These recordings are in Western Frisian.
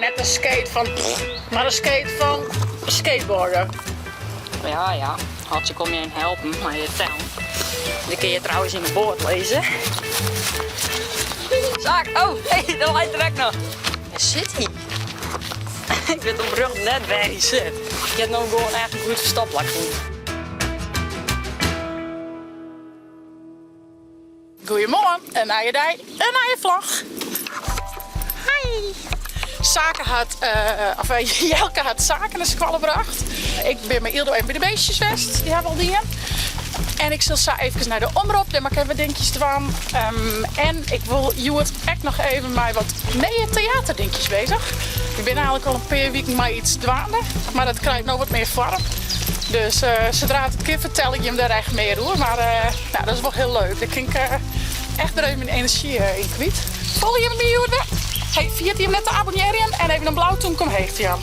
net de skate fan mar de skate fan skateboarden. Ja, ja. Hotse kom je even helpen mei de tel. Die kun je trouwens yn de boat lizze. Zak, oh, hey, daar leit er ek noch. Wêr sit hy? Ik wit oprjocht net wêr hy sit. Ik ha no gewoan echt in goed ferstopplak fûn. Goeiemoarn, in nije dei, in nije vlog. Hi! Sake hat, of Jelke hat Sake nei skoalle brocht. Ik bin mei Yldo even by de beestjes west, dy hawwe al dien. En ik sil sa eefkes nei de omrop, dêr moat ik even wat dinkjes dwaan. En ik wol hjoed ek noch even mei wat nije teaterdinkjes bezich. Ik bin eigenlik al in pear wiken mei iets dwaande, mar dat krijt no wat mear foarm. Dus sadra't it kin fertel ik jim dêr echt mear oer. Mar nou, dat is wol hiel leuk. Dêr kin ik echt wer even myn enerzjy yn kwyt. Folgje jim my hjoed wer? Hey, ferjit jim net te abonnearjen en even in blau tûmke omheech te jaan.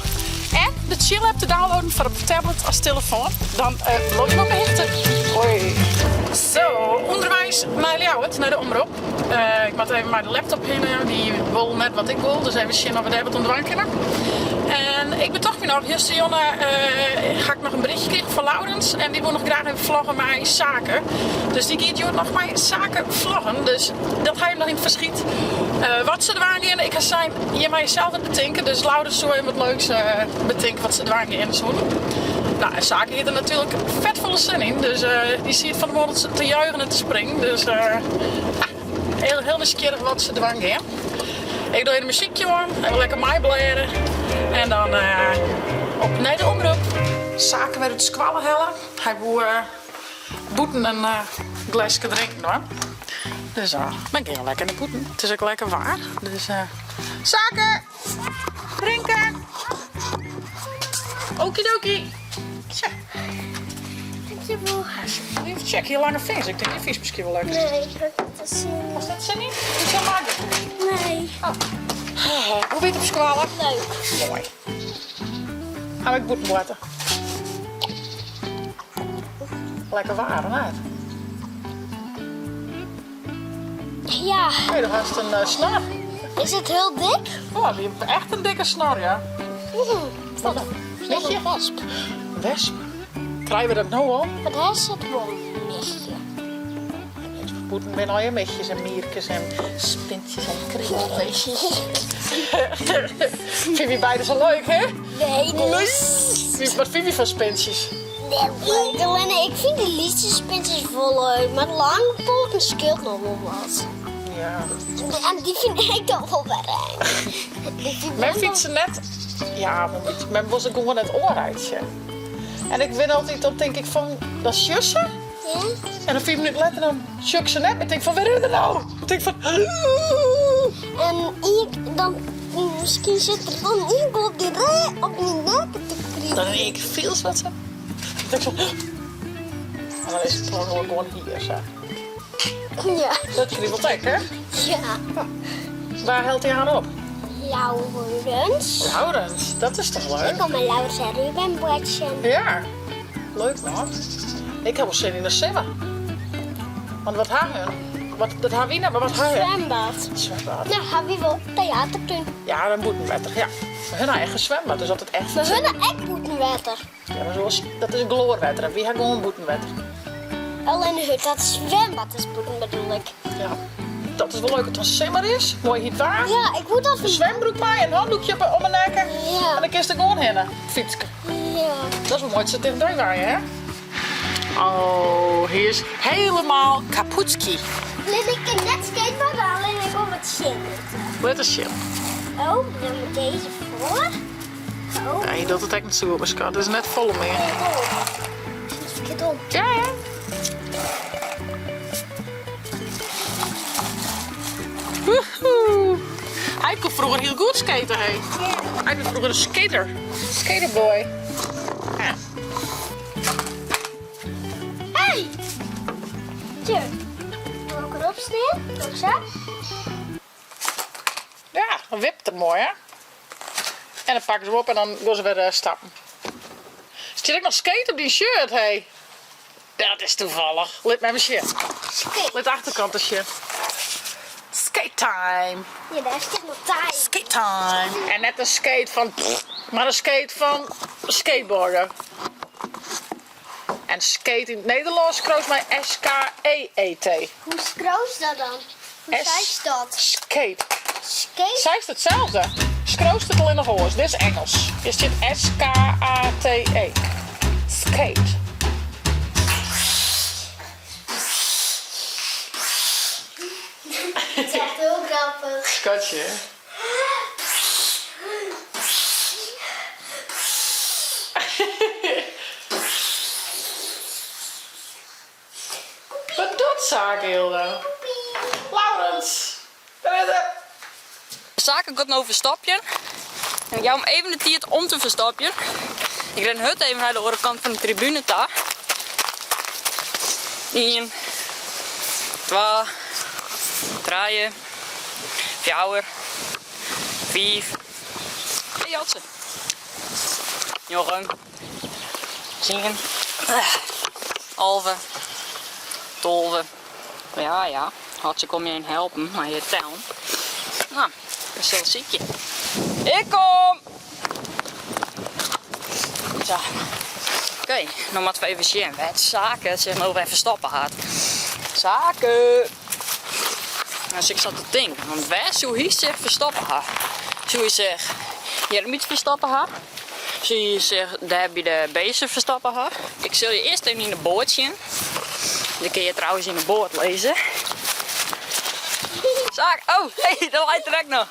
En de Tsjil app te downloaden foar op tablet as telefoan. Dan bliuwe jim op 'e hichte. Hoi. Zo, ûnderweis nei Ljouwert, nei de omrop. Ik moat even mei de laptop hinne, dy wol net wat ik wol, dus even sjen oft we dêr wat oan dwaan kinne. En ik betocht my noch, justerjûn ha ik noch in berichtje krigen fan Laurens en dy woe noch graach even vlogge mei Sake. Dus dy giet hjoed noch mei Sake vloggen, dus dat ha jim noch yn it ferskyt. Wat se dwaan geane, ik ha sein, jim meie sels wat betinke, dus Laurens soe even wat leuks betinke wat se dwaan geane soenen. Nou, en Sake hie der natuerlik fet folle sin yn, dus dy siet fan 'e moarn te juichen en te springen. Dus hiel, hiel nijsgjirrich wat se dwaan gean. Ik doch even muzykje oan, even lekker meiblêre en dan op nei de omrop. Sake wer út skoalle helle. Hy woe bûten in gleske drinken dwaan. Dus dan gean we lekker nei bûten. It is ek lekker waar. Dus Sake! Drinken! Okidoki! Tja. Dankjewel. Alsjeblieft. Check, hier lange vingers. Ik denk, die vies misschien wel leuk. Nee, ik heb het zin in. Was dat zin in? Doe zo maar. Nee. Oh. Hoe wie it op skoalle? Leuk. Moai. Ha ik bûten boarte. Lekker waar, of net? Ja. Hey, do hast in eh, snor. Is it hiel dik? Oh, dy hat echt in dikke snor, ja. Wat Michje? Een wesp. Wesp? Krije we dat no al? Maar daar zit wel een michje. Bûten binne allegear michjes en mierkes en spintjes en kriebelbeestjes. Fine wy beide sa leuk, hè? Nee, dus. Wat fine wy fan spintsjes? Nee, ik fyn de lytse spintsjes wol leuk, mar de lange poaten skeelt noch wol wat. Ja. En dy fyn ik dan wol wer eng. Mem fynt se net, ja, mem wol se gewoan net oanreitsje. En ik win altyd, dan tink ik fan, dan sjoch se. Ja. En dan 5 minuten letter dan sjoch ik se net mear. Tink fan, wêr is er no? Tink fan, En ik, dan, miskien sit der dan ien op dy rêch, op myn nekke te krijen. Dan ik fiel wat se. Dan tink ik fan, en dan is it gewoan hier sa. Ja. Dat kriebelt ek, hè? Ja. Wa hellet dy aanst op? Laurens. Laurens, dat is toch leuk? Ik kom met Laurens en Ruben boartsjen. Ja, leuk man. Ik ha wol sin yn de simmer. Want wat ha hun? Wat, dat ha wy net, mar wat ha hun? Zwembad. Zwembad. Nou, ha wy wol teatertún. Ja, in bûtenwetter, ja. Mar hun ha echt in zwembad, dus dat it echt. Mar hun ha ek bûtenwetter. Ja, mar zoals, dat is gloarwetter en wy ha gewoan bûtenwetter. Allinnich dat zwembad is bûten bedoel ik. Ja, dat is wol leuk as it dan simmer is, moai hyt waar. Ja, ik woe dat. In zwembroek mei en in handdoekje om 'e nekke. Ja. En dan kinst der gewoan hinne, fytske. Ja. Dat is wol moai dat se tichtby wenje, hè? Oh, hy is helemaal kapotski. Lit ik kin net skateboarden, allinnich ik wol wat sjen litte. Lit ris sjen. Oh, dan moet deze foar. Oh. Ja, hy docht it ek net sa goed, mar skat. It is net folle mear. Nee, wol. Het is ferkeard om. Ja, ja. Woehoe. Hy koe froeger hiel goed skaten, hè? Ja. Hy wie froeger in skater. Skaterboy. Ja. Hey! Tje. Wil ik erop staan? Ook zo? Ja, dan wipt it moai, hè? En dan pakke se op en dan gean se wer eh, stappen. Stiet ek noch skate op dyn shirt, hé? Dat is toevallig. Lit my even sjen. Skate. Lit de achterkant eens sjen. Skate time. Ja, dêr stiet noch time. Skate. Time. En net in skate fan mar in skate fan skateboarden. En skate yn it Nederlânsk skriuwst mei S-K-E-E-T. Hoe skriuwst dat dan? Hoe seist dat? Skate. Skate? Seist itselde. Skriuwst it allinnich oars. Dit is Ingelsk. Hjir stiet S-K-A-T-E. Skate. Het is echt heel grappig. Skatje, hè? Wat docht Sake, Hilda? Laurens! Dêr is er! Sake giet no ferstopjen. En ik jou him even de tiid om te ferstopjen. Ik rin hurd even nei de oare kant fan de tribune ta. Ien, twa, trije, fjouwer, fiif. Hey Jotse. Njoggen, tsien, 11, 12. Ja, ja, Hotse kom je even helpen mei it tellen. No, we sille sykje. Ik kom! Sa. Oké, no moatte we even sjen wêr't Sake sich no wer ferstoppe hat. Sake! No sit ik sa te tinken, want wêr soe hy sich ferstoppe ha? Soe hy sich hjir út ferstoppe ha? Soe hy sich dêr by de beesten ferstoppe ha? Ik sil je earst even yn de boat sjen. Dy kinne je trouwens yn de boat lizze. Sake, oh, hey, dat leit der ek noch.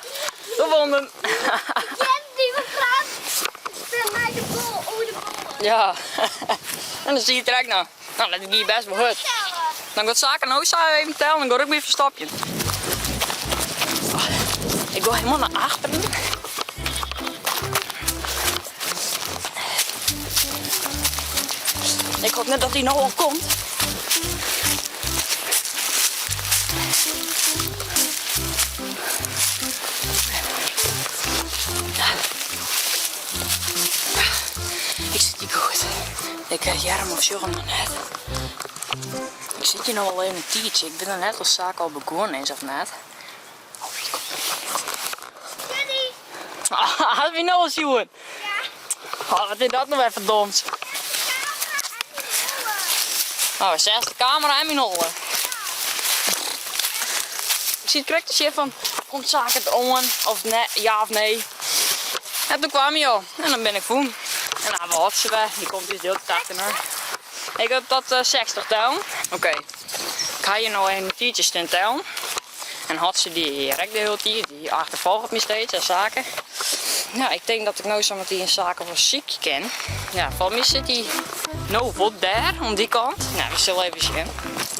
De wonden. Die we praten mei de bol oer de bol. Ja, en dan siet er ek noch. No, dat gie bêst wol hurd. Dan giet Sake no sa even tellen, dan gean ik my ferstopjen. Ik gean hielendal nei achteren. Ik hoop net dat hy no al komt. Ik sit hjir goed. Ik hear him of sjoch him noch net. Ik sit hjir no al even in tiidsje. Ik wit noch net oft Sake al begûn is of net. Oh, hy komt. Daddy. Hat my no al sjoen? Ja. Oh, wat is dat no wer foar doms? Oh, sels de kamera en myn holle. Ik siet krekt te sjen fan, komt Sake it oan of nee, ja of nee. En toen kwam hy al en dan bin ik fûn. En dan hawwe we se wer, dy komt ús de hiele tiid achternei. Ik ha tot 60 tellen. Oké, ik ha hjir no even in tiidsje stean tellen. En Hotse dy hear ek de hiele tiid, dy achterfolget my steeds en Sake. Ja, ik tink dat ik no sa metien Sake wol sykje kin. Ja, foar my sit hy no wol dêr, oan dy kant. Nou, we sille even sjen.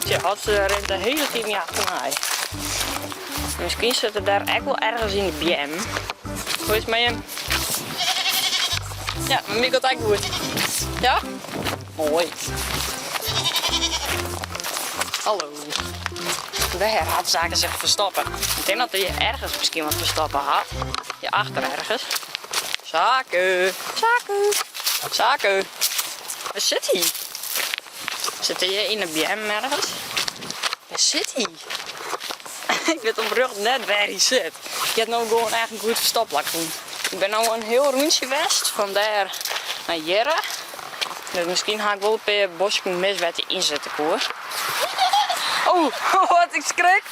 Tsja, Hotse rint de hiele tiid my achternei. Miskien sit er dêr ek wol ergens yn de beam. Hoe is it mei jim? Ja, mei my giet ek goed. Ja? Moai. Hallo. Wêr hat Sake sich ferstoppe? Ik tink dat er hjir ergens miskien wat ferstoppe hat. Hjir achter ergens. Sake! Sake! Sake! Wêr sit hy? Sit er hjir yn de beammen ergens? Wêr sit hy? Ik wit oprjocht net wêr hy sit. Ik ha no gewoan echt in goed ferstopplak fûn. Ik bin no in hiel rûntsje west, fan dêr nei hjirre. Dus miskien ha ik wol in pear bosken mis wêr't hy yn sitte koe. Oh, wat ik skrik!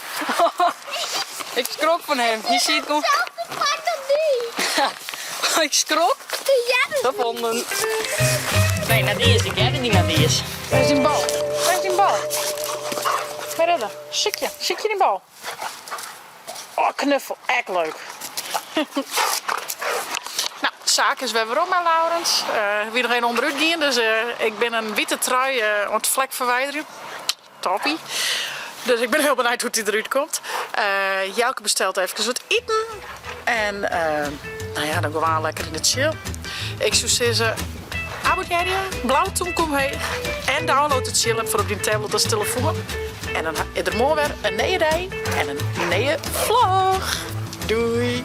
Ik skrok fan him. Hy siet gewoan. Hetzelfde pak dan die. Ik skrok. Ja, Dat vonden. Nee, net iens. Ik hearde dy net iens. Wêr is dyn bal? Wêr is dyn bal? Wêr is er? Sykje, sykje dyn bal. Oh, knuffel, ek leuk. No, Sake is wer werom mei Laurens. Uh, wie noch even ûnderút gien, dus uh, ik bin in wite trui uh, oan it flek ferwiderjen. Toppie. Dus ik bin hiel benijd hoe't dy derút komt. Uh, Jelke bestelt efkes wat iten. En uh, no ja, dan gewoan lekker yn de chill. Ik soe sizze, abonnearje, blau tûmke omheech en download de chill app foar op dyn tablet as telefoan. En dan is der moarn wer in nije dei en in nije vlog. Doei!